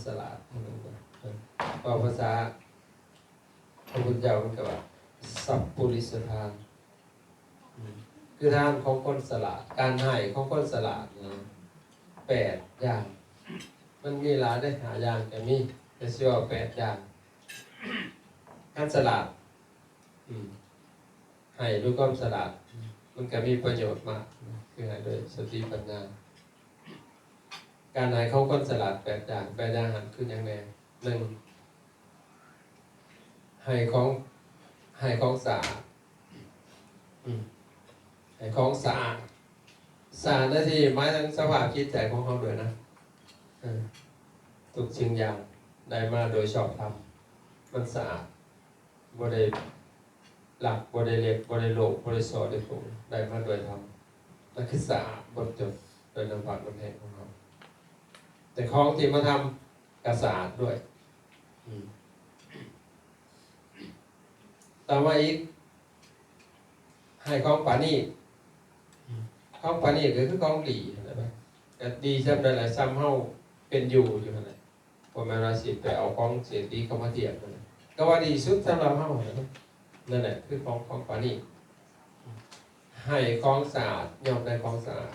ສະຫຼາດເທົ່ານັ້ນນະ. ເວົ້າພາສາພະພຸດທະເຈົ້າມັນກໍວ່າ ສັບປຸລິສະທານ ອືມ ຄືທານຂອງຄົນສະຫຼາດ, ການໃຫ້ຂອງຄົນສະຫຼາດນະ ແປດຢ່າງ. ມັນມີຫຼາຍເດ້ ຫ້າຢ່າງກໍມີ ແຕ່ຊິເວົ້າແປດຢ່າງ. ການສະຫຼາດ ອືມ ໃຫ້ດ້ວຍຄວາມສະຫຼາດ ມັນກໍມີປະໂຫຍດມາກ ຄືໃຫ້ດ້ວຍສະຕິປັນຍາ. ການໃຫ້ຂອງຄົນສະຫຼາດແປດຢ່າງ, ແປດຢ່າງຫັ້ນຄືຫຍັງແດ່? ໜຶ່ງ ໃຫ້ຂອງ ໃຫ້ຂອງສະອາດ ອືມ ໃຫ້ຂອງສະອາດ. ສະອາດໃນທີ່ນີ້ໝາຍເຖິງສະພາບຈິດໃຈຂອງເຮົາດ້ວຍນະ. ເອີ ທຸກສິ່ງຢ່າງໄດ້ມາໂດຍຊອບທຳ, ມັນສະອາດ. ບໍ່ໄດ້ລັກ ບໍ່ໄດ້ເລັກ ບໍ່ໄດ້ໂລກ ບໍ່ໄດ້ສໍ້ໄດ້ໂກງ ໄດ້ມາດ້ວຍທຳ. ນັ້ນຄືສະອາດ ໝົດຈົດ ໂດຍນ້ຳພັກນ້ຳແຮງຂອງເຮົາ. ແຕ່ຂອງທີ່ມາທຳກໍສະອາດດ້ວຍ. ອືມ ຕໍ່ມາອີກ ໃຫ້ຂອງປານີດ. ຂອງປານີດກໍຄືຂອງດີຫັ້ນແຫຼະ, ກໍດີສ່ຳໃດລະ ສ່ຳເຮົາເປັນຢູ່ຢູ່ຫັ້ນແຫຼະ. ບໍ່ແມ່ນວ່າຊິໄປເອົາຂອງເສດດີເຂົ້າມາທຽບນະ, ກໍວ່າດີສຸດສຳລັບເຮົາຫັ້ນນະ. ນັ້ນແຫຼະຄືຂອງ ຂອງປານີດ. ໃຫ້ຂອງສະອາດ ຍ່ອມໄດ້ຂອງສະອາດ,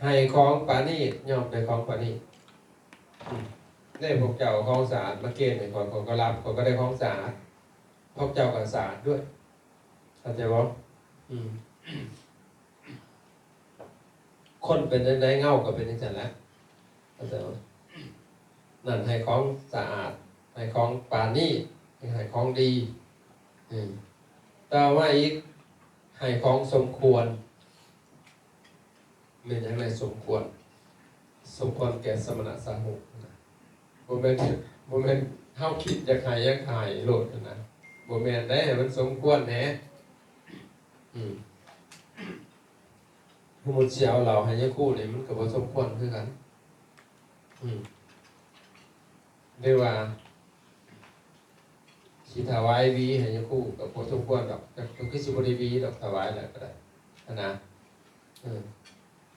ໃຫ້ຂອງປານີດ ຍ່ອມໄດ້ຂອງປານີດ. ອືມ ເດ້ ພວກເຈົ້າເອົາຂອງສະອາດມາເກນໃຫ້ຂ້ອຍ ຂ້ອຍກໍຮັບ ຂ້ອຍກໍໄດ້ຂອງສະອາດ, ພວກເຈົ້າກໍສະອາດດ້ວຍ. ເຂົ້າໃຈບໍ່? ອືມ ຄົນເປັນຈັ່ງໃດ ເງົາກໍເປັນຈັ່ງຊັ້ນແຫຼະ. ເຂົ້າໃຈບໍ່? ນັ້ນໃຫ້ຂອງສະອາດ, ໃຫ້ຂອງປານີດ, ໃຫ້ຂອງດີ. ອືມ ຕໍ່ມາອີກ ໃຫ້ຂອງສົມຄວນ. ແມ່ນຫຍັງໃດສົມຄວນ? ສົມຄວນແກ່ສະມະນະສາວກນະ. ບໍ່ແມ່ນ ບໍ່ແມ່ນເຮົາຄິດຢາກໃຫ້ ຢາກໃຫ້ໂລດນະ, ບໍ່ແມ່ນເດ້. ໃຫ້ມັນສົມຄວນແດ່. ອືມ ສົມມຸດຊິເອົາເຫຼົ້າໃຫ້ຍາຄູນີ້ ມັນກໍບໍ່ສົມຄວນຄືກັນ. ອືມ ຫຼືວ່າຊິຖວາຍຫວີໃຫ້ຍາຄູກໍບໍ່ສົມຄວນດອກ, ກໍຄືຊິບໍ່ໄດ້ຫວີດອກ ຖວາຍແລ້ວກໍໄດ້ຫັ້ນນະ. ເອີ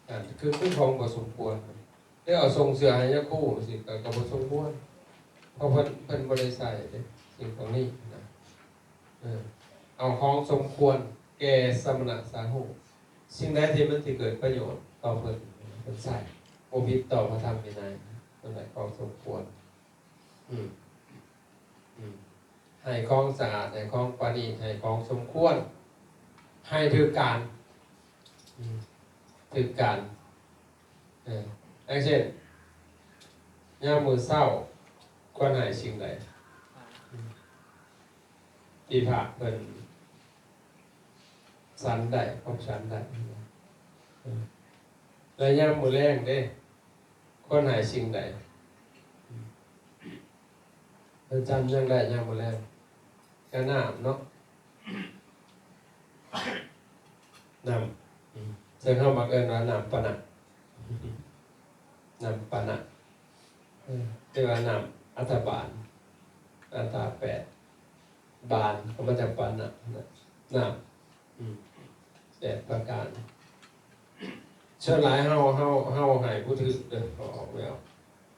ອັນຄື ຄືຂອງບໍ່ສົມຄວນ. ຫຼືເອົາສົ່ງເສື້ອໃຫ້ຍາຄູ ຈັ່ງຊີ້ກໍ ກໍບໍ່ສົມຄວນ, ເພາະເພິ່ນ ເພິ່ນບໍ່ໄດ້ໃຊ້ເດ້ ສິ່ງຂອງນີ້ນະ. ເອີ ເອົາຂອງສົມຄວນແກ່ສະມະນະສາວກ. ສິ່ງໃດທີ່ມັນຊິເກີດປະໂຫຍດຕໍ່ເພິ່ນ ເພິ່ນໃຊ້ ບໍ່ຜິດຕໍ່ພະທຳວິໄນ, ເພິ່ນໄດ້ຂອງສົມຄວນ. ອືມ ອືມ ໃຫ້ຂອງສະອາດ ໃຫ້ຂອງປານີດ ໃຫ້ຂອງສົມຄວນ, ໃຫ້ຖືກການ. ອືມ ຖືກການ. ເອີ ຢ່າງເຊັ່ນ ຍາມມື້ເຊົ້າຄວນໃຫ້ສິ່ງໃດ? ອືມ ທີ່ພະເພິ່ນສັນໄດ້ ຂອງສັນໄດ້. ເອີ ແລະຍາມມື້ແລງເດ້ ຄວນໃຫ້ສິ່ງໃດ? ເພິ່ນສັນຫຍັງໄດ້ຍາມມື້ແລງ? ກໍນ້ຳເນາະ. ນ້ຳ ອືມ ເຊິ່ງເຮົາມັກເອີ້ນວ່ານ້ຳປານະ, ນ້ຳປານະ. ເອີ ຫຼືວ່ານ້ຳອັດຖະບານ, ອັດຖະແປດ, ບານກໍມາຈາກປານະນະ, ນ້ຳ ອືມ ແປດປະການ. ສ່ວນຫຼາຍເຮົາ ເຮົາ ເຮົາໃຫ້ບໍ່ຖືກເດີ ເຮົາອອກແນວ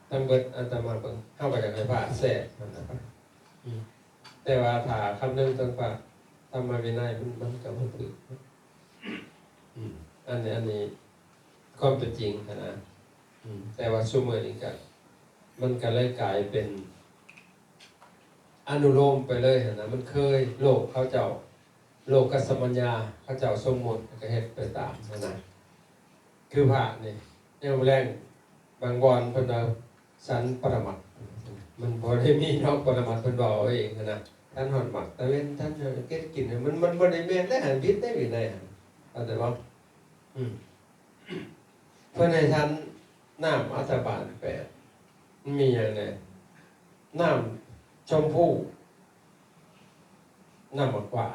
ທັງເບິດອາດຕະມາເບິ່ງ ເຮົາກໍຢາກໃຫ້ພະແຊກຫັ້ນນະ. ອືມ ແຕ່ວ່າຖ້າຄຳນຶງເຖິງພະທຳມະວິໄນ ມັນ ມັນກໍບໍ່ຖືກ. ອືມ ອັນນີ້ ອັນນີ້ຄວາມເປັນຈິງຫັ້ນນະ. ອືມ ແຕ່ວ່າຊຸມື້ນີ້ກໍ ມັນກໍເລີຍກາຍເປັນອະນຸໂລມໄປເລີຍຫັ້ນນະ. ມັນເຄີຍ ໂລກເຂົາເຈົ້າ ໂລກະສະມັນຍາ ເຂົາເຈົ້າສົມມຸດ ແລ້ວກໍເຮັດໄປຕາມຫັ້ນນະ. ຄືພະນີ້ ຍາມແລງບາງບ່ອນເພິ່ນວ່າສັນປະລະມັດ, ມັນບໍ່ໄດ້ມີດອກປະລະມັດ, ເພິ່ນເວົ້າເອົາເອງຫັ້ນນະ. ສັນຮອດໝາກຕາເວັນ, ສັນເກັບກິນ, ມັນ ມັນບໍ່ໄດ້ແມ່ນເດ້, ຫັ້ນຜິດໃນວິໄນຫັ້ນ ເຂົ້າໃຈບໍ່? ອືມ ເພິ່ນໃຫ້ສັນນ້ຳອັດຖະບານແປດ ມັນມີຫຍັງແດ່? ນ້ຳຊົມພູ ນ້ຳໝາກຫວ້າ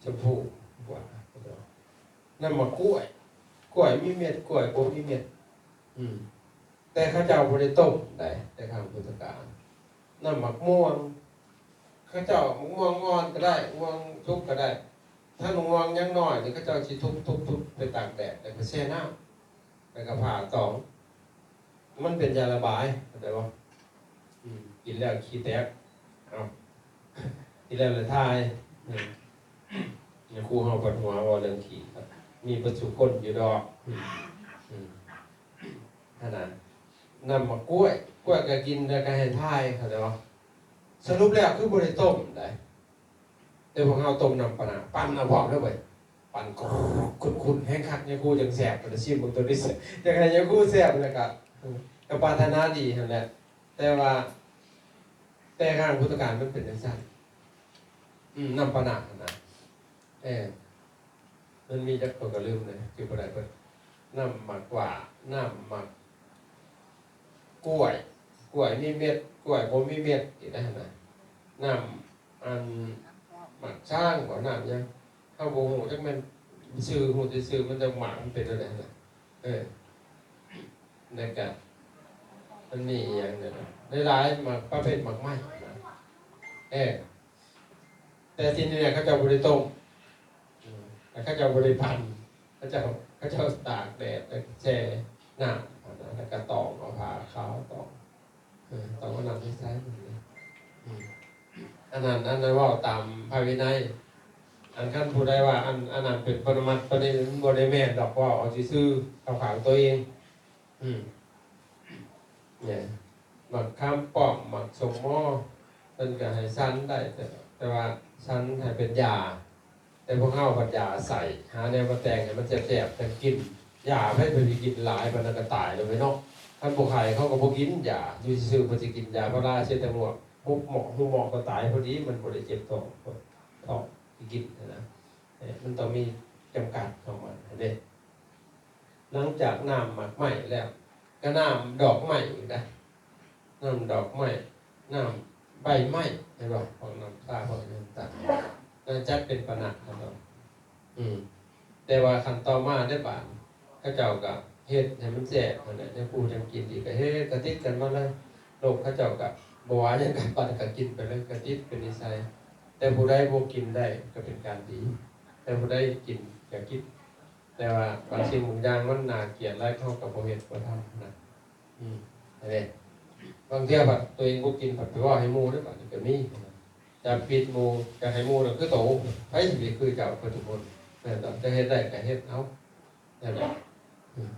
ຊົມພູ ຫວ້າ ນ້ຳໝາກກ້ວຍ ກ້ວຍມີເມັດ ກ້ວຍບໍ່ມີເມັດ. ອືມ ແຕ່ເຂົາເຈົ້າບໍ່ໄດ້ຕົ້ມໃດ ແຕ່ຄັ້ງພຸດທະການ. ນ້ຳໝາກມ່ວງ ເຂົາເຈົ້າ ໝາກມ່ວງອ່ອນກໍໄດ້ ມ່ວງສຸກກໍໄດ້. ຖ້າໝາກມ່ວງຍັງນ້ອຍນີ້ ເຂົາເຈົ້າຊິທຸບໆໆ ໄປຕາກແດດ ແລ້ວກໍແຊ່ນ້ຳ ແລ້ວກໍຜ່າຕອງ ມັນເປັນຢາລະບາຍ ເຂົ້າໃຈບໍ່? ກິນແລ້ວຂີ້ແຕກ ເອົ້າ ກິນແລ້ວລະຖ່າຍ. ອືມ ຍາຄູເຮົາປວດຫົວເວົ້າເລື່ອງຂີ້ ມີປະສຸຄົນຢູ່ດອກ. ອືມ ອືມ ຫັ້ນນະ ນ້ຳໝາກກ້ວຍ ກ້ວຍກໍກິນແລ້ວກໍໃຫ້ຖ່າຍ ເຂົ້າໃຈບໍ່? ສະຫຼຸບແລ້ວຄືບໍ່ໄດ້ຕົ້ມໃດ ແຕ່ພວກເຮົາຕົ້ມນ້ຳປານາ ປັ່ນເອົາພ້ອມເດີເວີຍ ປັ່ນຂຸ້ນໆ ແຮງຄັກ ຍາຄູຈັ່ງແຊບ. ໄປຊິມເບິ່ງໂຕນີ້ ຢາກໃຫ້ຍາຄູແຊບ ແລ້ວກໍ ເອີ ກໍປາດຖະໜາດີຫັ້ນແຫຼະ ແຕ່ວ່າ ແຕ່ຄັ້ງພຸດທະການມັນເປັນຈັ່ງຊັ້ນ. ອືມ ນ້ຳປານາຫັ້ນນະ ເອີ ມັນມີຈັກ ຂ້ອຍກໍລືມເລີຍ ຈື່ບໍ່ໄດ້ເບິດ. ນ້ຳໝາກຫວ້າ ນ້ຳໝາກກ້ວຍ ກ້ວຍມີເມັດ ກ້ວຍບໍ່ມີເມັດ ນີ້ນະ ຫັ້ນນະ. ນ້ຳ ອັນ ໝາກຊ້າງບໍ່ ນ້ຳຫຍັງ ເຮົາບໍ່ຮູ້ຈັກແມ່ນຊື່ ຮູ້ແຕ່ຊື່ມັນ ແຕ່ໝາກມັນເປັນແນວໃດຫັ້ນນະ. ເອີ ແລ້ວກະມັນມີອີ່ຫຍັງແດ່ນະ ຫຼາຍໆ ໝາກ ປະເພດໝາກໄມ້ນະ. ເອີ ແຕ່ທີ່ນີ້ເຂົາເຈົ້າບໍ່ໄດ້ຕົ້ມ ອືມ ແລະເຂົາເຈົ້າບໍ່ໄດ້ປັ່ນ ເຂົາເຈົ້າ ເຂົາເຈົ້າຕາກແດດ ແລ້ວແຊ່ນ້ຳ ແລ້ວກໍຕອງເອົາຜ້າຂາວຕອງ. ເອີ ຕ້ອງເອົານ້ຳໃສ່ໃສ່ ອືມ ອັນນັ້ນ ອັນນັ້ນເວົ້າຕາມພະວິໄນ. ອັນຄັນຜູ້ໃດວ່າ ອັນ ອັນນັ້ນເປັນປະລະມັດ ປະເດັນ ມັນບໍ່ໄດ້ແມ່ນດອກ ເວົ້າເອົາຊື່ໆ ເຂົ້າຂ້າງຕົວເອງ. ອືມ ນີ້ ໝາກຂາມປ້ອມ ໝາກສົ້ມມໍ ເພິ່ນກໍໃຫ້ສັນໄດ້ ແຕ່ ແຕ່ວ່າສັນໃຫ້ເປັນຢາ. ແຕ່ພວກເຮົາບັດຢາໃສ່ ຫາແນວມາແຕ່ງໃຫ້ມັນແຊບໆ ຈັ່ງກິນ. ຢາໃຜເພິ່ນຊິກິນຫຼາຍປານນັ້ນກໍຕາຍແລ້ວເວີຍເນາະ. ຄັນບໍ່ໄຂ້ເຂົາກໍບໍ່ກິນຢາ ຢູ່ຊື່ໆ ເພິ່ນຊິກິນຢາພາລາເຊຕາມອນ ຫົກໝໍ້ ຫົກໝໍ້ກໍຕາຍພໍດີ ມັນບໍ່ໄດ້ເຈັບທ້ອງ ທ້ອງຊິກິນຫັ້ນນະ. ເອີ ມັນຕ້ອງມີຈຳກັດຂອງມັນຫັ້ນເດ້. ຫຼັງຈາກນ້ຳໝາກໄມ້ແລ້ວ ກໍນ້ຳດອກໄມ້ອີກນະ ນ້ຳດອກໄມ້ ນ້ຳໃບໄມ້ ເຫັນບໍ່? ພວກນ້ຳຊາ ພວກນ້ຳຕານ ນັ້ນຈັດເປັນປານະເນາະ. ອືມ ແຕ່ວ່າຂັ້ນຕໍ່ມາເດ້ບາດ ເຂົາເຈົ້າກໍເຮັດໃຫ້ມັນແຊບຫັ້ນແຫຼະ ຍາຄູຈັ່ງກິນດີ ກໍເຮັດກະຕິດກັນມາເລີຍ. ໂລກເຂົາເຈົ້າກໍບໍ່ວ່າຫຍັງກັນ ປານນັ້ນກໍກິນໄປເລີຍ ກະຕິດເປັນນິໄສ. ແຕ່ຜູ້ໃດບໍ່ກິນໄດ້ກໍເປັນການດີ ແຕ່ຜູ້ໃດກິນກໍກິນ. ແຕ່ວ່າບາງສິ່ງບາງຢ່າງມັນໜ້າກຽດຫຼາຍ ເຮົາກໍບໍ່ເຮັດບໍ່ທຳນະ. ອືມ ອັນນີ້ ບາງເທື່ອພັດຕົວເອງບໍ່ກິນ ພັດໄປເວົ້າໃຫ້ໝູ່ເດ້ ບາດນີ້ກໍມີ. ຈະປິດໝູ່ ຈະໃຫ້ໝູ່ນະຄືໂຕ ໃຜຊິໄປຄືເຈົ້າເບິດທຸກຄົນ ແມ່ນບໍ່? ຈະເຮັດໄດ້ກໍເຮັດເອົາ ແມ່ນບໍ່? ອືມ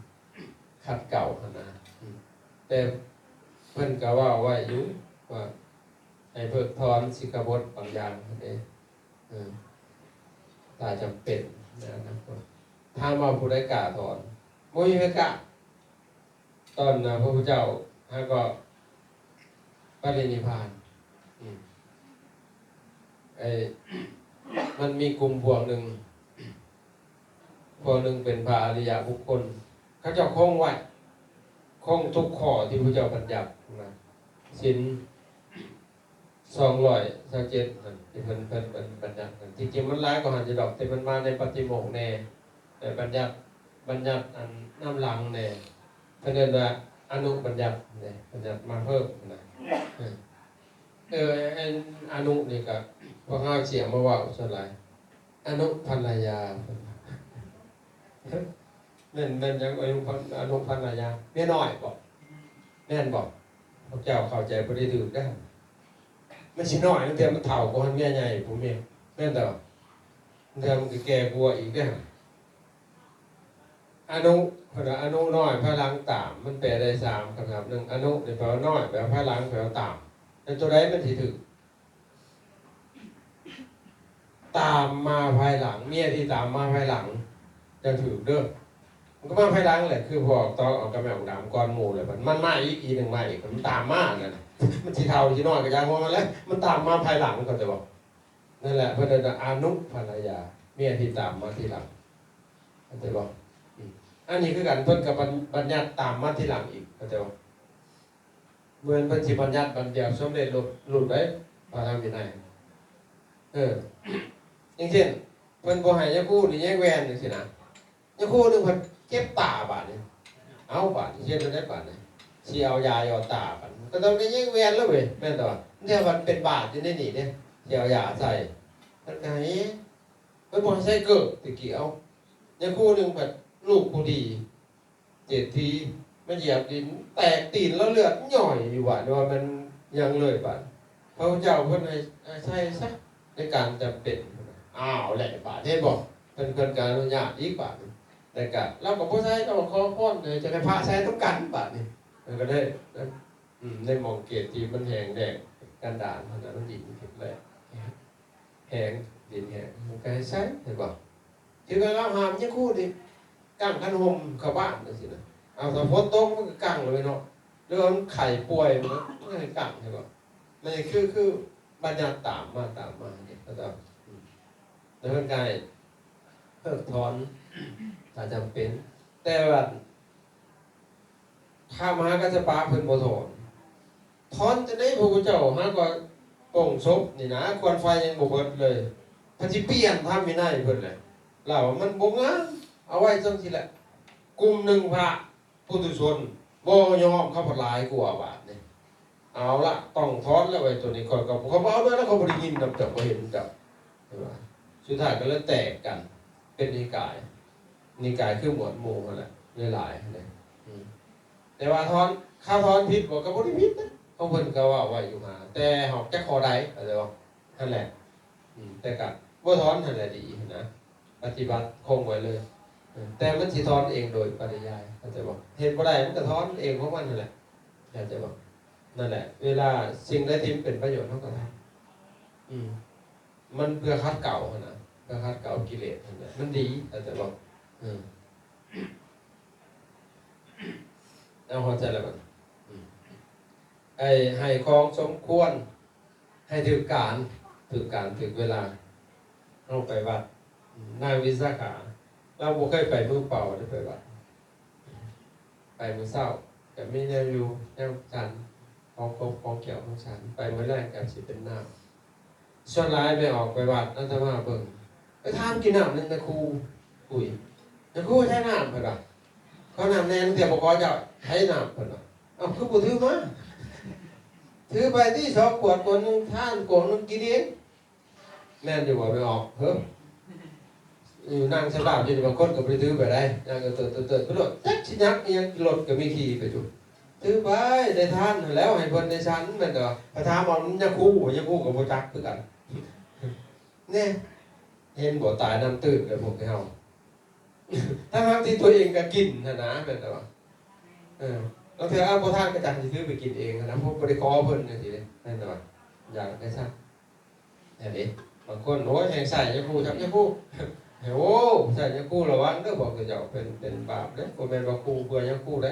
ຂັດເກົາຫັ້ນນະ. ອືມ ແຕ່ເພິ່ນກໍເວົ້າໄວ້ຢູ່ວ່າ ໃຫ້ເພິກຖອນສິກຂາບົດບາງຢ່າງຫັ້ນເດ້. ເອີ ຖ້າຈຳເປັນໃນອະນາຄົດ ຖາມວ່າຜູ້ໃດກ້າຖອນ? ບໍ່ມີໃຜກ້າ. ຕອນນະ ພະພຸດທະເຈົ້າຫາກໍປະລິນິບພານ ອືມ ໄອ້ ມັນມີກຸ່ມພວກໜຶ່ງ ພວກໜຶ່ງເປັນພະອະລິຍະບຸກຄົນ ເຂົາເຈົ້າຄົງໄວ້ ຄົງທຸກຂໍ້ທີ່ພະເຈົ້າບັນຍັດນະ ສິນ ສອງຮ້ອຍຊາວເຈັດຫັ້ນ ທີ່ເພິ່ນ ເພິ່ນ ເພິ່ນບັນຍັດນັ້ນ ທີ່ຈິງມັນຫຼາຍກວ່າຫັ້ນຢູ່ດອກ ແຕ່ມັນມາໃນປາຕິໂມກແດ່ ແຕ່ບັນຍັດ ບັນຍັດອັນນຳຫຼັງແດ່ ເພິ່ນເອີ້ນວ່າອະນຸບັນຍັດແດ່ ບັນຍັດມາເພີ່ມນະ. ເອີ ເອີ ອັນອະນຸນີ້ກໍພວກເຮົາຊິເອົາມາເວົ້າສ່ວນຫຼາຍ ອະນຸພັນລະຍາ ເພິ່ນວ່າ ແມ່ນ ແມ່ນຫຍັງ ອະນຸພັນ ອະນຸພັນລະຍາ ເມຍນ້ອຍບໍ? ແມ່ນບໍ? ພວກເຈົ້າເຂົ້າໃຈບໍ່ໄດ້ຖືກເດ້. ມັນຊິນ້ອຍ ລາງເທື່ອມັນເຖົ້າກວ່າເມຍໃຫຍ່ພຸ້ນແມ່ນ ແມ່ນແຕ່ວ່າ ລາງເທື່ອມັນກໍແກ່ກວ່າອີກເດ້. ອະນຸ ເພິ່ນວ່າອະນຸນ້ອຍພາຍຫຼັງຕາມ ມັນແປໄດ້ສາມຄຳສັບ. ໜຶ່ງ ອະນຸນີ້ແປວ່ານ້ອຍ ແປວ່າພາຍຫຼັງ ແປວ່າຕາມ. ແຕ່ຕົວໃດມັນຊິຖືກ? ຕາມມາພາຍຫຼັງ ເມຍທີ່ຕາມມາພາຍຫຼັງຈັ່ງຖືກເດີ. ມັນກໍມາພາຍຫຼັງແຫຼະ ຄືພວກຕອກອອກກັບແມ່ບັກດຳກ່ອນໝູ່ແຫຼະ ມັນມາອີກ ອີໜຶ່ງມາອີກ ມັນຕາມມານັ້ນນະ. ມັນຊິເຖົ້າຊິນ້ອຍກໍຢ່າງຂອງມັນແຫຼະ ມັນຕາມມາພາຍຫຼັງ ເຂົ້າໃຈບໍ່? ນັ້ນແຫຼະ ເພິ່ນເອີ້ນວ່າອະນຸພັນລະຍາ ເມຍທີ່ຕາມມາທີຫຼັງ ເຂົ້າໃຈບໍ່? ອືມ ອັນນີ້ຄືກັນ ເພິ່ນກໍບັນ ບັນຍັດຕາມມາທີຫຼັງອີກ ເຂົ້າໃຈບໍ່? ບໍ່ແມ່ນເພິ່ນຊິບັນຍັດບັນດຽວສຳເລັດລຸດ ລຸດໄດ້ ພະທຳວິໄນ. ເອີ ຢ່າງເຊັ່ນ ເພິ່ນບໍ່ໃຫ້ຍາຄູນີ້ແຍງແວ່ນຈັ່ງຊີ້ນະ ຍາຄູໜຶ່ງເພິ່ນເຈັບຕາບາດນີ້ ເອົ້າ ບາດນີ້ເຮັດແນວໃດບາດນີ້? ຊິເອົາຢາຢອດຕາບາດນີ້ ກໍຕ້ອງໄດ້ແຍງແວ່ນແລ້ວເວີຍ ແມ່ນແຕ່ວ່າ ແຕ່ວ່າເປັນບາດຢູ່ໃນນີ້ເດ້ ຊິເອົາຢາໃສ່ ເພິ່ນກໍໃຫ້ ເພິ່ນບໍ່ໃຫ້ໃສ່ເກີບແຕ່ກີ້ ເອົ້າ ຍາຄູໜຶ່ງເພິ່ນ ລູກຜູ້ດີ ເສດຖີມາຢຽບດິນ ແຕກຕີນລາວເລືອດຍ້ອຍຢູ່ບາດນີ້ ວ່າແມ່ນ ຫຍັງເລີຍບາດ. ພະພຸດທະເຈົ້າເພິ່ນໃຫ້ ໃຫ້ໃສ່ຊະໃນການຈຳເປັນ. ອ້າວ ແລ້ວບາດເຫັນບໍ່? ເພິ່ນ ເພິ່ນກໍອະນຸຍາດອີກບາດ. ແລ້ວກໍລາວກໍບໍ່ໃສ່ ລາວກໍຂໍພອນ ຈະໃຫ້ພະໃສ່ນຳກັນບາດນີ້. ມັນກໍໄດ້ ອືມ ໃນໝ່ອງເຂດທີ່ມັນແຫ້ງແລ້ງກັນດານຫັ້ນນະ ມັນດິນແລ້ງ ແຫ້ງ ດິນແຫ້ງ ມັນກໍໃຫ້ໃສ່ ເຫັນບໍ່? ຄືວ່າລາວຫ້າມຍາຄູນີ້ ກາງຄັນຮົ່ມເຂົ້າບ້ານຈັ່ງຊີ້ນະ. ເອົາ ຖ້າຝົນຕົກມັນກໍກາງເລີຍເນາະ ຫຼືວ່າມັນໄຂ້ປ່ວຍ ມັນກໍ ມັນກໍໃຫ້ກາງ ເຫັນບໍ່? ມັນຄື ຄືບັນຍັດຕາມມາ ຕາມມາເດ້ ເຂົາເຈົ້າ ອືມ ແລ້ວເພິ່ນກໍໃຫ້ເພິກຖອນ ຖ້າຈຳເປັນ ແຕ່ວ່າ ພະມະຫາກັດສະປະເພິ່ນບໍ່ຖອນ. ຖອນຈັ່ງໃດ ພະພຸດທະເຈົ້າຫາກໍປົງສົບນີ້ນະ ຄວັນໄຟຍັງບໍ່ເບິດເລີຍ ເພິ່ນຊິປ່ຽນທຳວິໄນເພິ່ນແຫຼະ. ລາວວ່າມັນບໍ່ງາມ ເອົາໄວ້ຈັ່ງຊີ້ແຫຼະ. ກຸ່ມໜຶ່ງພະປຸຖຸຊົນບໍ່ຍອມ ເຂົາພັດຫຼາຍກວ່າບາດນີ້. ເອົາລະ ຕ້ອງຖອນແລ້ວ ໄອ້ໂຕນີ້ ຂ້ອຍກໍ ຂ້ອຍບໍ່ເອົາດ້ວຍແລ້ວ ຂ້ອຍບໍ່ໄດ້ຍິນນຳເຈົ້າ ບໍ່ເຫັນນຳເຈົ້າ ເຫັນບໍ່? ສຸດທ້າຍກໍເລີຍແຕກກັນເປັນນິກາຍ ນິກາຍຄືໝວດໝູ່ຫັ້ນແຫຼະ ຫຼາຍໆຫັ້ນແຫຼະ. ອືມ ແຕ່ວ່າຖອນ ເຂົາຖອນຜິດບໍ່ ກໍບໍ່ໄດ້ຜິດນະ ຂອງເພິ່ນກໍເວົ້າໄວ້ຢູ່ຫາ ແຕ່ເຮົາຈັກຂໍ້ໃດ ເຂົ້າໃຈບໍ່? ຫັ້ນແຫຼະ. ອືມ ແຕ່ກໍບໍ່ຖອນຫັ້ນແຫຼະດີຫັ້ນນະ ປະຕິບັດຄົງໄວ້ເລີຍ. ເອີ ແຕ່ມັນຊິຖອນເອງໂດຍປະລິຍາຍ ເຂົ້າໃຈບໍ່? ເຮັດບໍ່ໄດ້ມັນກໍຖອນເອງຂອງມັນຫັ້ນແຫຼະ ເຂົ້າໃຈບໍ່? ນັ້ນແຫຼະ ເວລາສິ່ງໃດທີ່ມັນເປັນປະໂຫຍດ ເຮົາກໍທຳ. ອືມ ມັນເພື່ອຂັດເກົາຫັ້ນນະ ເພື່ອຂັດເກົາກິເລດຫັ້ນນະ ມັນດີ ເຂົ້າໃຈບໍ່? ເອີ ເອົາ ເຂົ້າໃຈແລ້ວບັດນີ້. ອືມ ໄອ້ ໃຫ້ຂອງສົມຄວນ ໃຫ້ຖືກການ ຖືກການ ຖືກເວລາ. ເຮົາໄປວັດ ນາງວິສາຂາ ລາວບໍ່ເຄີຍໄປມືເປົ່າເດ້ ໄປວັດ ໄປມື້ເຊົ້າ ກໍມີແນວຢູ່ແນວສັນ ຂອງກົບຂອງແກ້ວຂອງສັນ ໄປມື້ແລງກໍຊິເປັນນ້ຳ. ສ່ວນຫຼາຍແມ່ອອກໄປວັດ ອາດຕະມາເບິ່ງ ໄປຖາມກິນນ້ຳນຳນາຄູ ອຸ້ຍ ນາຄູໃຊ້ນ້ຳ ເພິ່ນວ່າ ຂໍນ້ຳແດ່ ລາງເທື່ອບໍ່ຂໍເຈົ້າ ໃຊ້ນ້ຳ ເພິ່ນວ່າ. ເອົ້າ ຄືບໍ່ຖືມາ? ຖືໄປຕິ ສອງຂວດ ຂວດໜຶ່ງ ທານຂວດໜຶ່ງ ກິນເອງ. ແມ່ນຢູ່ບໍ່ ແມ່ອອກ? ເຮີ້ ຢູ່ນັ່ງສະບາຍຢູ່ນີ້ ບາງຄົນກໍບໍ່ໄດ້ຖືໄປໃດ ຍ່າງເຕີດໆໄປໂລດ ຈັກຊິຍັກອີ່ຫຍັງ ລົດກໍມີຂີ່ໄປຢູ່. ຖືໄປ ໄດ້ທານຫັ້ນແລ້ວ ໃຫ້ເພິ່ນໄດ້ສັນ ແມ່ນບໍ່? ໄປຖາມເອົານາຄູ ນາຄູກໍບໍ່ຈັກຄືກັນ. ແນ່ ເຫັນບໍ່ ຕາຍນ້ຳຕື້ນແລ້ວພວກເຮົາ ທັງໆທີ່ຕົວເອງກໍກິນຫັ້ນນະ ແມ່ນບໍ່? ເອີ ລາງເທື່ອ ເອົາ ບໍ່ທານກໍຈັກຊິຖືໄປກິນເອງຫັ້ນນະ ບໍ່ ບໍ່ໄດ້ຂໍເພິ່ນຈັ່ງຊີ້ເດ້ ແມ່ນບໍ່? ຢ່າງໃດຊັ້ນ ອັນນີ້ ບາງຄົນ ໂອ້ຍ ແຮ່ງໃສ່ຍາຄູ ຈັບຍາຄູ ໂອ້ ໃສ່ຍາຄູ ລະວັງເດີ ພວກເຈົ້າ ເປັນ ເປັນບາບເດ້ ບໍ່ແມ່ນວ່າຄູເພື່ອຍາຄູເດ້.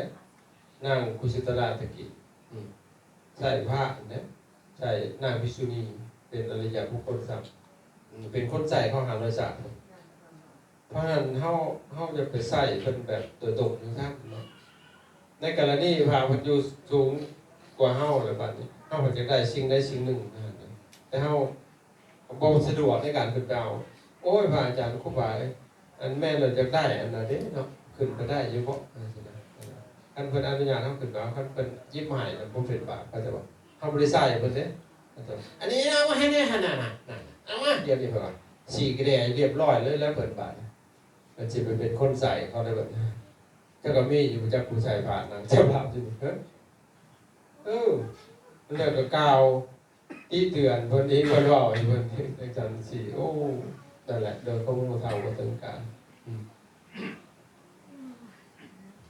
ນາງກຸສິຕະລາຕະກີ້ ອືມ ໃສ່ພະເດ້ ໃສ່ນາງພິກຂຸນີ ເປັນອະລິຍະບຸກຄົນຊ້ຳ ອືມ ເປັນຄົນໃສ່ເຂົາຫ້າຮ້ອຍຊາດ. ເພາະນັ້ນເຮົາ ເຮົາຢ່າໄປໃສ່ເພິ່ນແບບໂດຍຕົງຈັ່ງຊັ້ນເນາະ. ໃນກໍລະນີພະເພິ່ນຢູ່ສູງກວ່າເຮົາແລ້ວ ບັດນີ້ເຮົາກໍຢາກໄດ້ສິ່ງໃດສິ່ງໜຶ່ງ ແຕ່ເຮົາ ບໍ່ສະດວກໃນການຂຶ້ນໄປເອົາ. ໂອ້ຍ ພະອາຈານ ຄູບາເອີຍ ອັນແມ່ນລະຢາກໄດ້ອັນນັ້ນເດ້ເນາະ ຂຶ້ນໄປໄດ້ຢູ່ບໍ່? ຈັ່ງຊີ້ນະ ຄັນເພິ່ນອະນຸຍາດເຮົາຂຶ້ນໄປເອົາ ຄັນເພິ່ນຫຍິບມາໃຫ້ນະ ບໍ່ເປັນບາບ ເຂົ້າໃຈບໍ່? ເຮົາບໍ່ໄດ້ໃສ່ເພິ່ນເດ້. ອັນນີ້ເອົາມາໃຫ້ແດ່ຫັ້ນນະ ນັ້ນ ເອົາມາ ດຽວນີ້ເພິ່ນວ່າ ສີກະແດຮຽບຮ້ອຍເລີຍແລ້ວເພິ່ນ ບາດນີ້ ມັນຊິໄປເປັນຄົນໃສ່ເຂົາໄດ້ບັດນີ້. ເຈົ້າກໍມີຢູ່ຈັກຜູ້ໃສ່ຜ້າໜັງ ເຈົ້າລາວຢູ່ ເອີ ແລ້ວກໍກ່າວ ຕິເຕືອນເພິ່ນອີກ ເພິ່ນເວົ້າໃຫ້ເພິ່ນຈັ່ງຊັ້ນຊີ້. ໂອ້ ນັ້ນແຫຼະ ໂດຍຄວາມຮູ້ເທົ່າບໍ່ເຖິງການ. ອືມ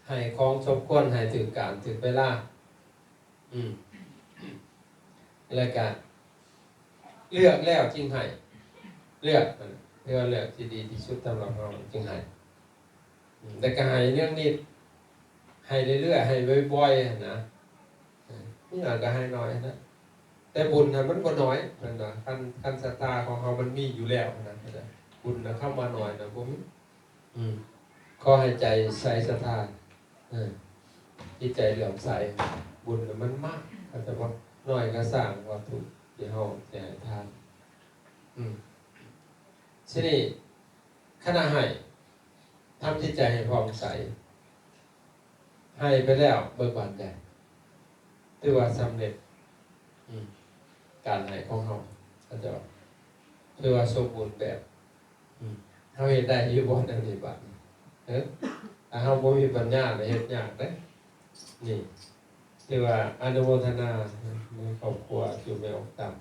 ໃຫ້ຂອງສົມຄວນ ໃຫ້ຖືກການຖືກເວລາ. ອືມ ແລ້ວກະເລືອກແລ້ວຈຶ່ງໃຫ້ ເລືອກ ເພື່ອເລືອກທີ່ດີທີ່ສຸດສຳລັບເຮົາຈຶ່ງໃຫ້. ແລ້ວກໍໃຫ້ເນືອງນິດ ໃຫ້ເລື້ອຍໆ ໃຫ້ບ່ອຍໆ ຫັ້ນນະ. ມີໜ້ອຍກໍໃຫ້ໜ້ອຍນະ ແຕ່ບຸນຫັ້ນມັນບໍ່ໜ້ອຍ ແມ່ນບໍ່? ຄັນ ຄັນສັດທາຂອງເຮົາມັນມີຢູ່ແລ້ວນະ ບຸນນະ ຄຳວ່າໜ້ອຍນະບໍ່ມີ. ອືມ ຂໍໃຫ້ໃຈໃສສັດທາ ເອີ ຈິດໃຈເຫຼື້ອມໃສ ບຸນນະມັນມາກ ເຂົ້າໃຈບໍ່? ໜ້ອຍກໍສ້າງວັດຖຸທີ່ເຮົາຈະໃຫ້ທານ. ອືມ ທີນີ້ ຂະນະໃຫ້ ທຳຈິດໃຈໃຫ້ຜ່ອງໃສ ໃຫ້ໄປແລ້ວເບີກບານໃຈ ຖືວ່າສຳເລັດ ອືມ ການໃຫ້ຂອງເຮົາ ເຂົາເຈົ້າ ຖືວ່າສົມບູນແບບ. ອືມ ເຮົາເຮັດໄດ້ຢູ່ບໍ່ແນວນີ້ບາດນີ້? ເອີ ຖ້າເຮົາບໍ່ມີປັນຍາ ລະເຮັດຍາກເດ້. ນີ້ ຖືວ່າອະນຸໂມທະນາ ເອີ ອບຄົວຢູ່ແມ່ອອກຕຳ.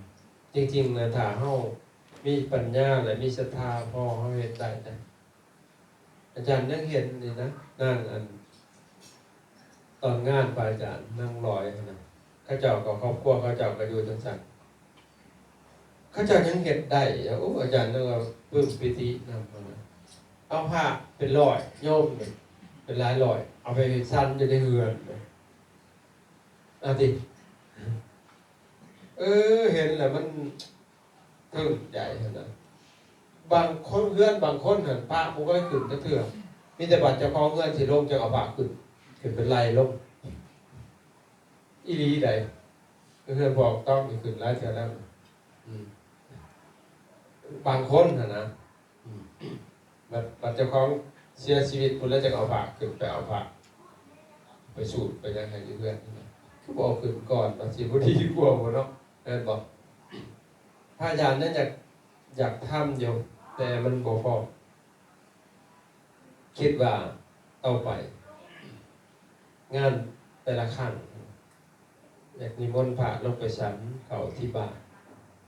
ຈິງໆນະ ຖ້າເຮົາມີປັນຍາ ແລະ ມີສັດທາພໍ ເຮົາເຮັດໄດ້ນະ. ອາຈານຍັງເຫັນນີ້ນະ ນາງອັນ ຕອນງານພະອາຈານນາງລອຍຫັ້ນນະ ເຂົາເຈົ້າກໍ ຄອບຄົວເຂົາເຈົ້າກໍຢູ່ຈັ່ງຊັ້ນ ເຂົາເຈົ້າຍັງເຮັດໄດ້. ໂອ້ ອາຈານຍັງວ່າປຶ້ມປີຕິນຳຫັ້ນນະ. ເອົາພະເປັນຮ້ອຍ ໂຍມເປັນຫຼາຍຮ້ອຍ ເອົາໄປສັນຢູ່ໃນເຮືອນ ເອົາຕິ. ເອີ ເຫັນແລ້ວມັນ ເຖິງໃຈຫັ້ນນະ. ບາງຄົນ ເຮືອນບາງຄົນຫັ້ນ ພະບໍ່ເຄີຍຂຶ້ນຈັກເທື່ອ ມີແຕ່ບາດເຈົ້າຂອງເຮືອນຊິລົງ ຈຶ່ງເອົາພະຂຶ້ນ ຂຶ້ນເປັນໄລ່ລົງ. ອີ່ຫຼີໃດ໋ ເຮືອນພໍ່ອອກຕອງນີ້ຂຶ້ນຫຼາຍເທື່ອແລ້ວ. ອືມ ບາງຄົນຫັ້ນນະ. ອືມ ບັດ ບັດເຈົ້າຂອງເສຍຊີວິດພຸ້ນແລ້ວ ຈັ່ງເອົາພະຂຶ້ນໄປ ເອົາພະໄປສູດໄປຫຍັງໃຫ້ຢູ່ເຮືອນ. ຄືບໍ່ເອົາຂຶ້ນກ່ອນ ມັນຊິບໍ່ດີກວ່າບໍ່ເນາະ ແມ່ນບໍ່? ພະອາຈານນັ້ນຢາກ ຢາກທຳຢູ່ ແຕ່ມັນບໍ່ພ້ອມ. ຄິດວ່າຕໍ່ໄປ ງານແຕ່ລະຄັ້ງ ຢາກນິມົນພະລົງໄປສັນເຂົ້າທີ່ບ້ານ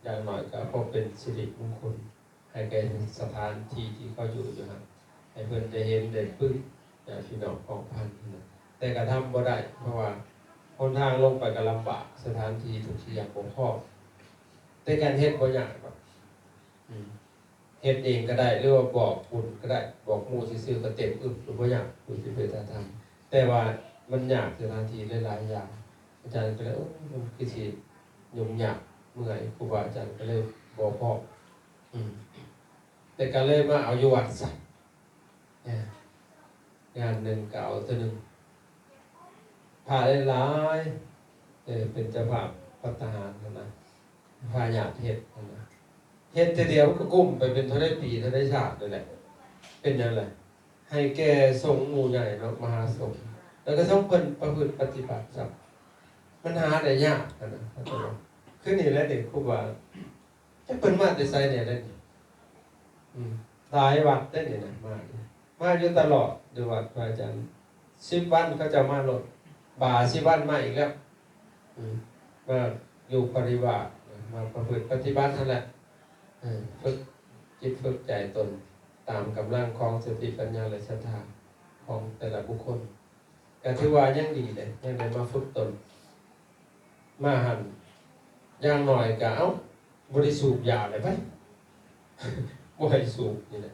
ຢ່າງໜ້ອຍກໍພໍເປັນສິລິມົງຄຸນໃຫ້ແກ່ສະຖານທີ່ທີ່ເຂົາຢູ່ຢູ່ຫັ້ນ ໃຫ້ເພິ່ນໄດ້ເຫັນໄດ້ປຶ້ມ ຍາດພີ່ນ້ອງກອງພັນຫັ້ນນະ. ແຕ່ກໍທຳບໍ່ໄດ້ ເພາະວ່າຫົນທາງລົງໄປກໍລຳບາກ ສະຖານທີ່ທຸກທີ່ຍັງບໍ່ພ້ອມ. ແຕ່ການເຮັດບໍ່ຍາກດອກ ອືມ ເຮັດເອງກໍໄດ້ ຫຼືວ່າບອກບຸນກໍໄດ້ ບອກໝູ່ຊື່ໆກໍເຕັມອຶບ ກໍບໍ່ຍາກຜູ້ທີ່ເປັນຕາທຳ. ແຕ່ວ່າມັນຍາກສະຖານທີ່ຫຼາຍໆຢ່າງ ອາຈານກໍເລີຍ ໂອ້ ມັນຄືຊິຫຍຸ້ງຍາກເມື່ອຍ ຄູບາອາຈານກໍເລີຍບໍ່ພ້ອມ. ອືມ ແຕ່ກໍເລີຍມາເອົາຢູ່ວັດຊະ. ເອີ ງານໜຶ່ງກໍເອົາເທື່ອໜຶ່ງ ພະຫຼາຍໆ ເອີ ເປັນເຈົ້າພາບພັດຕາຫານຫັ້ນນະ ພາຍາດເຮັດຫັ້ນນະ. ເຮັດເທື່ອດຽວມັນກໍກຸ້ມໄປເປັນເທົ່າໃດປີເທົ່າໃດຊາດນັ້ນແຫຼະ. ເປັນຫຍັງລະ? ໃຫ້ແກ່ສົງໝູ່ໃຫຍ່ເນາະ ມະຫາສົງ ແລ້ວກໍສົງເພິ່ນປະພຶດປະຕິບັດຊ້ຳ ມັນຫາໄດ້ຍາກຫັ້ນນະ. ຄືນີ້ແຫຼະເດ້ ຄູບາ ຈັກເພິ່ນມາແຕ່ໃສແດ່ເດ້ນີ້. ອືມ ຫຼາຍວັດເດ້ນີ້ນະ ມາ ມາຢູ່ຕະຫຼອດ ຢູ່ວັດພະອາຈານ ສິບວັນເຂົາເຈົ້າມາໂລດ ບາສິບວັນມາອີກແລ້ວ. ອືມ ມາຢູ່ປະລິວາດ ມາປະພຶດປະຕິບັດຫັ້ນແຫຼະ. ເອີ ຝຶກຈິດຝຶກໃຈຕົນຕາມກຳລັງຂອງສະຕິປັນຍາ ແລະ ສັດທາຂອງແຕ່ລະບຸກຄົນ. ກໍຖືວ່າຍັງດີເດ້ ຍັງໄດ້ມາຝຶກຕົນ ມາຫັ້ນຢ່າງໜ້ອຍກໍ ເອົ້າ ບໍ່ໄດ້ສູບຢາແລ້ວໄປ ບໍ່ໃຫ້ສູບນີ້ແຫຼະ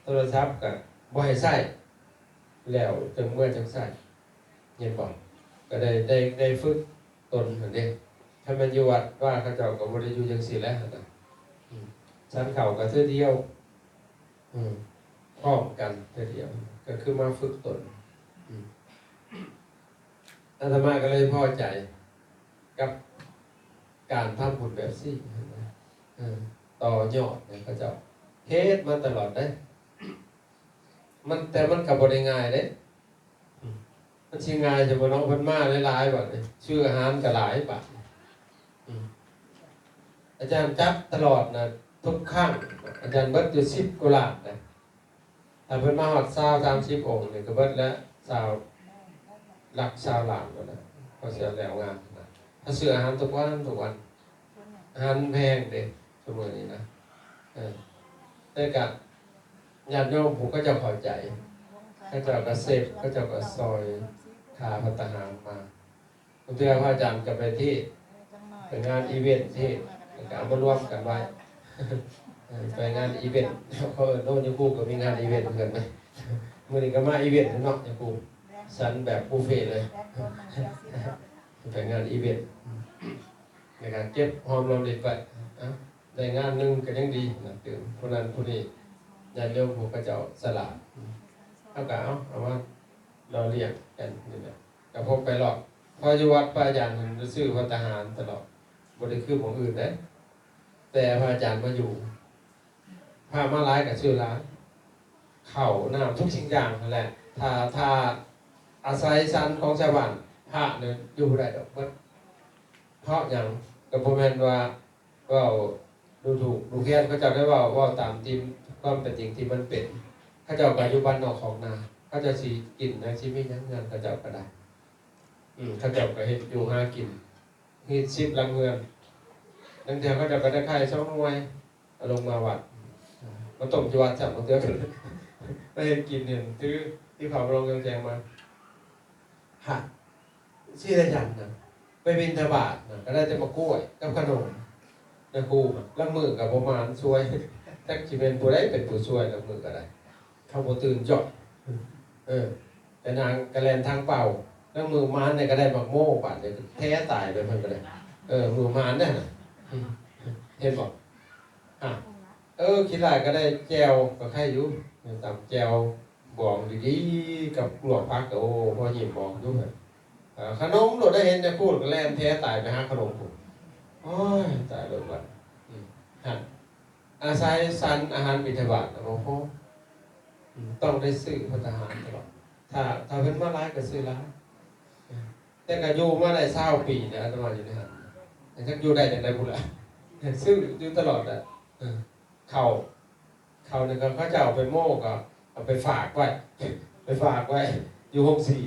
ໂທລະສັບກໍບໍ່ໃຫ້ໃຊ້ ແລ້ວຈັ່ງເມືອຈັ່ງໃຊ້ ເຫັນບໍ່? ກໍໄດ້ ໄດ້ ໄດ້ຝຶກຕົນຫັ້ນເດ້. ຄັນແມ່ນຢູ່ວັດວາເຂົາເຈົ້າກໍບໍ່ໄດ້ຢູ່ຈັ່ງຊີ້ແຫຼະຫັ້ນນະ. ອືມ ສັນເຂົ້າກໍເທື່ອດຽວ ອືມ ພ້ອມກັນເທື່ອດຽວ ກໍຄືມາຝຶກຕົນ. ອືມ ອາດຕະມາກໍເລີຍພໍໃຈກັບການທຳບຸນແບບຊີ້ນະ ເອີ ຕໍ່ຍອດໃຫ້ເຂົາເຈົ້າ ເຮັດມາຕະຫຼອດເດ້. ມັນ ແຕ່ມັນກໍບໍ່ໄດ້ງ່າຍເດ້. ອືມ ມັນຊິງ່າຍຊະບໍ່ເນາະ ເພິ່ນມາຫຼາຍໆ ບາດນີ້ ຊື້ອາຫານກໍຫຼາຍບາດນີ້. ອືມ ອາຈານຈັດຕະຫຼອດນະ ທຸກຄັ້ງອາຈານເບິດຢູ່ສິບກວ່າລ້ານນະ. ຖ້າເພິ່ນມາຮອດຊາວສາມສິບອົງນີ້ກໍເບິດແລ້ວ ຊາວ ຫຼັກຊາວລ້ານພຸ້ນນະ ເຂົາຊິເອົາແລ້ວງານນະ. ຖ້າຊື້ອາຫານທຸກວັນ ທຸກວັນ ອາຫານແພງເດ້ ຊຸມື້ນີ້ນະ. ເອີ ແຕ່ກະຍາດໂຍມຜູ້ເຂົາເຈົ້າເຂົ້າໃຈ ເຂົາເຈົ້າກະເຊັບ ເຂົາເຈົ້າກະຊ່ອຍຄ່າພັດຕາຫານມາ. ບາງເທື່ອພະອາຈານກໍໄປເທດ ໄປງານອີເວັນເທດ ແລ້ວກໍເອົາມາລວມກັນໄວ້ ເອີ ໄປງານອີເວັນ ເຂົາເອີ້ນ ໂອ້ ຍາຄູກໍມີງານອີເວັນຄືກັນນະ. ມື້ນີ້ກໍມາອີເວັນເນາະ ຍາຄູ ສັນແບບບຸບເຟເລີຍ ໄປງານອີເວັນ ແລ້ວກໍເກັບຫອມລອມລິບໄວ້. ເອົ້າ ໄດ້ງານໜຶ່ງກໍຍັງດີນະ ຕື່ມຜູ້ນັ້ນຜູ້ນີ້ ຍາດໂຍມຜູ້ເຂົາເຈົ້າສະຫຼາດ ເຮົາກໍເອົາ ເອົາມາຫຼໍ່ລ້ຽງກັນນີ້ແຫຼະ. ກໍພົບໄປລອດ ເພາະຢູ່ວັດພະອາຈານຫັ້ນຊື້ພັດຕາຫານຕະຫຼອດ ບໍ່ໄດ້ຄືໝ່ອງອື່ນເດ້. ແຕ່ພະອາຈານມາຢູ່ ພະມາຫຼາຍກໍຊື້ຫຼາຍ ເຂົ້ານ້ຳທຸກສິ່ງຢ່າງຫັ້ນແຫຼະ. ຖ້າ ຖ້າອາໄສສັນຂອງຊາວບ້ານ ພະນີ້ຢູ່ບໍ່ໄດ້ດອກ ເບິດ. ເພາະຫຍັງ? ກໍບໍ່ແມ່ນວ່າ ເວົ້າດູຖູກດູແຄນ ເຂົາເຈົ້າໄດ້ເວົ້າ ເວົ້າຕາມທີ່ ຄວາມເປັນຈິງທີ່ມັນເປັນ. ເຂົາເຈົ້າກໍຢູ່ບ້ານນອກຄອກນາ ເຂົາເຈົ້າຊິກິນຫຍັງ ຊິມີຫຍັງເຮືອນເຂົາເຈົ້າກໍໄດ້. ອືມ ເຂົາເຈົ້າກໍເຮັດຢູ່ຫາກິນ ຮີດສິບຫຼັງເຮືອນ. ບາງເທື່ອເຂົາເຈົ້າກໍໄດ້ໄຂ່ສອງໜ່ວຍ ເອົາລົງມາວັດ ມາຕົ້ມຢູ່ວັດຊ້ຳ. ບາງເທື່ອກໍໄດ້ເຮັດກິນ ເຫັນຖື ທີ່ເຂົາມາລົງແຈງມາ ຫາ ສີດາຈັນນະ ໄປບິນທະບາດນະ ກໍໄດ້ແຕ່ໝາກກ້ວຍກັບຂະໜົມນະຄູ. ລາງມື້ກໍບໍ່ມານຊ່ວຍ ຈັກຊິແມ່ນຜູ້ໃດເປັນຜູ້ຊ່ວຍ. ລາງມື້ກໍໄດ້ ເຂົາບໍ່ຕື່ນຈ້ອຍ ເອີ ແຕ່ນາງກໍແລ່ນທາງເປົ່າ. ລາງມື້ມານນີ້ກໍໄດ້ໝາກໂມ ບາດນີ້ແທ້ຕາຍໄປເພິ່ນກໍໄດ້. ເອີ ມື້ມານນັ້ນນະ ເຫັນບໍ່? ອ່າ ເອີ ຂີ້ຫຼ້າຍກໍໄດ້ແຈ່ວ ກໍໄຄຢູ່ ຕຳແຈ່ວບອງດີໆ ກັບລວກຜັກ ໂອ້ ພໍຍິ້ມອອກຢູ່. ເອີ ຂະໜົມໂລດ ໄດ້ເຫັນແຕ່ຄູນກໍແລ່ນແທ້ຕາຍໄປຫາຂະໜົມພຸ້ນ. ໂອ້ຍ ຕາຍໂລດບັດ ອືມ ຫັ້ນ ອາໄສສັນອາຫານບິນທະບາດນະບໍ່ພໍ ອືມ ຕ້ອງໄດ້ຊື້ພັດຕາຫານຕະຫຼອດ. ຖ້າ ຖ້າເພິ່ນມາຫຼາຍກໍຊື້ຫຼາຍ ແຕ່ກໍຢູ່ມາໄດ້ຊາວປີແລ້ວ ອາດຕະມາຢູ່ໃນຫັ້ນ ຈັກຢູ່ໄດ້ຈັ່ງໃດພຸ້ນລະ ຊື້ຢູ່ຕະຫຼອດແຫຼະ. ເອີ ເຂົ້າ ເຂົ້ານີ້ກໍເຂົາເຈົ້າເອົາໄປໂມ້ ກໍເອົາໄປຝາກໄວ້ ໄປຝາກໄວ້ຢູ່ໂຮງສີ.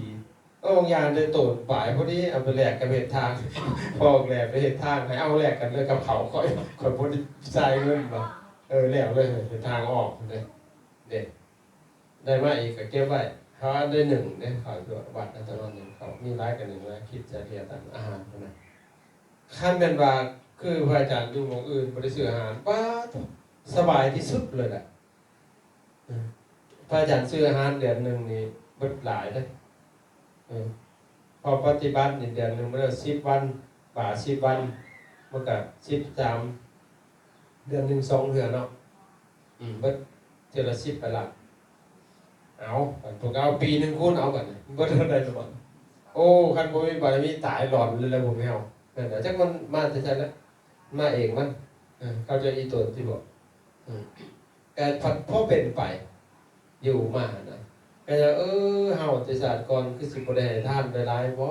ໂອ້ ບາງຢ່າງໄດ້ໂຕນປາຍພໍດີ ເອົາໄປແລກກັບເຮັດທາງ ພໍແລກໄປເຮັດທາງ ໃຫ້ເອົາແລກກັນເລີຍກັບເຂົາ. ຂ້ອຍ ຂ້ອຍບໍ່ໄດ້ຈ່າຍເງິນວ່າ ເອີ ແລ້ວເລີຍ ເຮັດທາງອອກເດ້ ເດ້ ໄດ້ມາອີກກໍເກັບໄວ້. ເຮົາໄດ້ໜຶ້ງເດ້ ເຂົ້າຢູ່ວັດ ອາດຕະມາໜຶ້ງເຂົ້າ ມີຫຼາຍກໍໜຶ້ງຫຼາຍ ຄິດຈະເຮັດອາຫານພຸ້ນນະ. ຄັນແມ່ນວ່າຄືພະອາຈານຢູ່ໝ່ອງອື່ນບໍ່ໄດ້ຊື້ອາຫານ ປາດໂທ້ ສະບາຍທີ່ສຸດເລີຍແຫຼະ. ເອີ ພະອາຈານຊື້ອາຫານເດືອນໜຶ່ງນີ້ເບິດຫຼາຍເດ້. ເອີ ເພາະປະຕິບັດນີ້ເດືອນໜຶ່ງມັນສິບວັນ ບາດສິບວັນ ມັນກະສິບສາມ ເດືອນໜຶ່ງສອງເທື່ອເນາະ. ອືມ ເບິດເທື່ອລະສິບໄປລະ. ເອົາ ບັດພວກເຮົາປີໜຶ່ງຄູນເອົາບັດນີ້ ເບິດເທົ່າໃດລະບັດ. ໂອ້ ຄັນບໍ່ມີບາລະມີຕາຍຫຼອນເລີຍແຫຼະພວກເຮົາ. ນັ້ນລະ ຈັກມັນມາແຕ່ໃສລະ ມາເອງມັນ. ເອີ ເຂົາເຈົ້າອີ່ຕົນຕິບໍ ເອີ ກໍພໍເປັນໄປຢູ່ມານະ ກໍຢາກ ເອີ ເຮົາແຕ່ຊາດກ່ອນຄືຊິບໍ່ໄດ້ໃຫ້ທານໄດ້ຫຼາຍບໍ?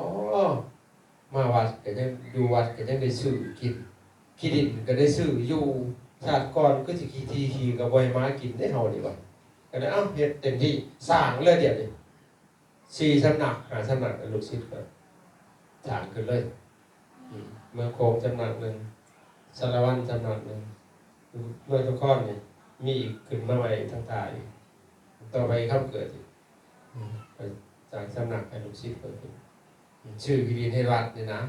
ມາວັດກໍຍັງ ຢູ່ວັດກໍຍັງໄດ້ຊື້ກິນ ຂີ້ດິນກໍໄດ້ຊື້ຢູ່. ຊາດກ່ອນຄືຊິຂີ້ທີ່ຂີ້ກໍບໍ່ໃຫ້ໝາກິນເດ້ເຮົານີ້ວ່າ. ກໍເລີຍ ເອົ້າ ເຮັດເຕັມທີ່ ສ້າງເລີຍດຽວນີ້ ສີ່ສຳນັກ ຫ້າສຳນັກ ລູກສິດກໍສ້າງຂຶ້ນເລີຍ. ອືມ ເມືອງໂຂງສຳນັກໜຶ່ງ ສາລະວັນສຳນັກໜຶ່ງ ເມືອງນະຄອນນີ້ມີອີກ ຂຶ້ນມາໃໝ່ທາງໃຕ້ ຕໍ່ໄປຄຳເກີດອີກ. ອືມ ໄປສ້າງສຳນັກໃຫ້ລູກສິດເພິ່ນຂຶ້ນ ອືມ ຊື້ທີ່ດິນໃຫ້ວັດນີ້ນະ.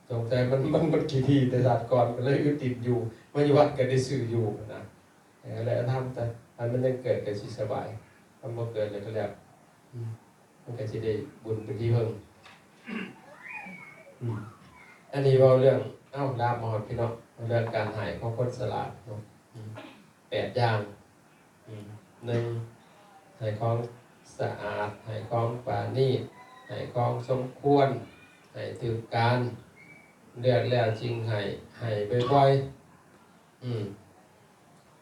ສົງໄສມັນ ມັນ ມັນຂີ້ທີ່ແຕ່ຊາດກ່ອນ ກໍເລີຍອຶດດິນຢູ່ ມາຢູ່ວັດກໍໄດ້ຊື້ຢູ່ນະ. ເອີ ແລ້ວທຳ ແຕ່ອັນມັນຍັງເກີດກໍຊິສະບາຍ ຄັນບໍ່ເກີດແລ້ວກໍແລ້ວ. ອືມ ມັນກໍຊິໄດ້ບຸນເປັນທີ່ເພິ່ງ. ອືມ ອັນນີ້ເວົ້າເລື່ອງ ເອົ້າ ລາມມາຮອດພີ່ນ້ອງ ເລື່ອງການໃຫ້ຂອງຄົນສະຫຼາດເນາະ. ອືມ ແປດຢ່າງ. ອືມ ໜຶ່ງ ໃຫ້ຂອງສະອາດ ໃຫ້ຂອງປານີດ ໃຫ້ຂອງສົມຄວນ ໃຫ້ຖືກການ ເລືອກແລ້ວຈຶ່ງໃຫ້ ໃຫ້ບ່ອຍໆ. ອືມ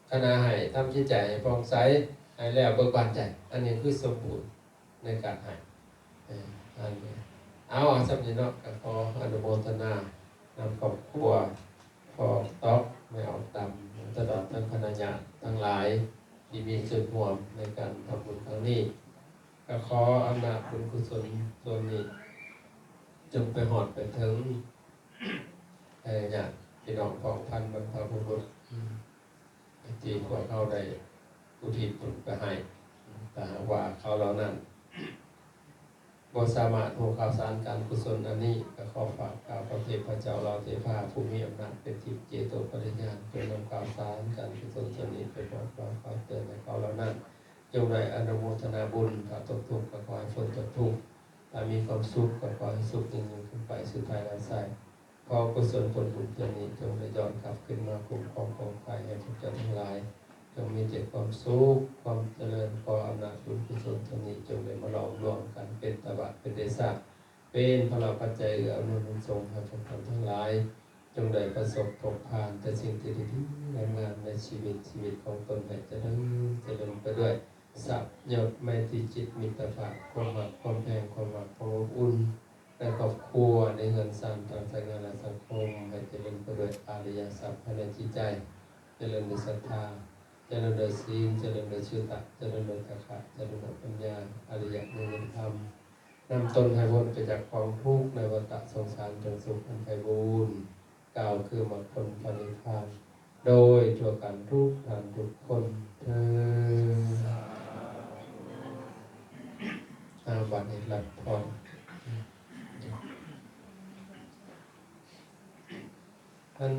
ຂະນະໃຫ້ ທຳຈິດໃຈໃຫ້ຜ່ອງໃສ ໃຫ້ແລ້ວເບີກບານໃຈ ອັນນີ້ຄືສົມບູນໃນການໃຫ້. ເອີ ອັນນີ້ ເອົາ ເອົາສ່ຳນີ້ເນາະ ກໍຂໍອະນຸໂມທະນານຳຄອບຄົວພໍ່ອອກຕອກ ແມ່ອອກຕຳ ຕະຫຼອດທັງຄະນະຍາດທັງຫຼາຍທີ່ມີສ່ວນຮ່ວມໃນການທຳບຸນຄັ້ງນີ້. ກໍຂໍອຳນາດບຸນກຸສົນສ່ວນນີ້ ຈົ່ງໄປຮອດໄປເຖິງ ໃຫ້ຍາດພີ່ນ້ອງເຜົ່າພັນບັນພະບຸລຸດ ອືມ ທີ່ພວກເຮົາໄດ້ອຸທິດບຸນໄປໃຫ້. ຖ້າຫາກວ່າເຂົາເຫຼົ່ານັ້ນບໍ່ສາມາດຮູ້ຂ່າວສານການກຸສົນອັນນີ້ ກໍຂໍຝາກກ່າວກັບເທບພະເຈົ້າເຫຼົ່າເທວະ ຜູ້ມີອຳນາດເປັນທິບ ເຈໂຕປະລິຍານ ຈົ່ງນຳຂ່າວສານການກຸສົນສ່ວນນີ້ໄປບອກກ່າວ ຝາກເຕືອນໃຫ້ເຂົາເຫຼົ່ານັ້ນ ຈົ່ງໄດ້ອະນຸໂມທະນາບຸນ. ຖ້າຕົກທຸກກໍຂໍໃຫ້ພົ້ນຈາກທຸກ, ຖ້າມີຄວາມສຸກກໍຂໍໃຫ້ສຸກຍິ່ງໆຂຶ້ນໄປສູ່ພາຍຫຼັງໄຊ. ຂໍກຸສົນຜົນບຸນເທື່ອນີ້ຈົ່ງໄດ້ຍ້ອນກັບຄືນມາຄຸ້ມຄອງປອງໄພໃຫ້ພວກເຈົ້າທັງຫຼາຍ, ຈົ່ງມີແຕ່ຄວາມສຸກ, ຄວາມຈະເລີນ. ຂໍອຳນາດບຸນກຸສົນເທື່ອນີ້ຈົ່ງໄດ້ມາຫຼອມລວມກັນເປັນຕະບະ, ເປັນເດຊະ, ເປັນພະລາປັດໄຈເອື້ອອຳນວຍບຸນສົ່ງໃຫ້ພວກເຈົ້າທັງຫຼາຍ. ຈົ່ງໄດ້ປະສົບພົບຜ່ານແຕ່ສິ່ງທີ່ດີໆງາມໆໃນຊີວິດ, ຊີວິດຂອງຕົນໃຫ້ຈະເລີນ, ຈະເລີນໄປດ້ວຍຊັບຍົດ, ໄມຕີຈິດ, ມິດຕະພາບ, ຄວາມຮັກ, ຄວາມແພງ, ຄວາມຮັກ, ຄວາມອົບອຸ່ນໃນຄອບຄົວ, ໃນເຮືອນຊານ, ທາງສາຍງານ ແລະ ສັງຄົມ, ໃຫ້ຈະເລີນໄປດ້ວຍອະລິຍະຊັບພາຍໃນຈິດໃຈ, ຈະເລີນດ້ວຍສັດທາ, ຈະເລີນດ້ວຍສີນ, ຈະເລີນດ້ວຍສຸຕະ, ຈະເລີນດ້ວຍຈາຄະ, ຈະເລີນດ້ວຍປັນຍາ, ອະລິຍະນິເວດທຳ. ນຳຕົນໃຫ້ພົ້ນໄປຈາກກອງທຸກໃນວັດຕະສົງສານ ເຖິງສູ່ພົ້ນໄພບູນ ກ່າວຄືມັກຜົນພະນິບພານ ໂດຍທົ່ວກັນທຸກທ່ານທຸກຄົນເທີ້ນ. ອາ ບັດນີ້ຮັບພອນ. ທ່ານ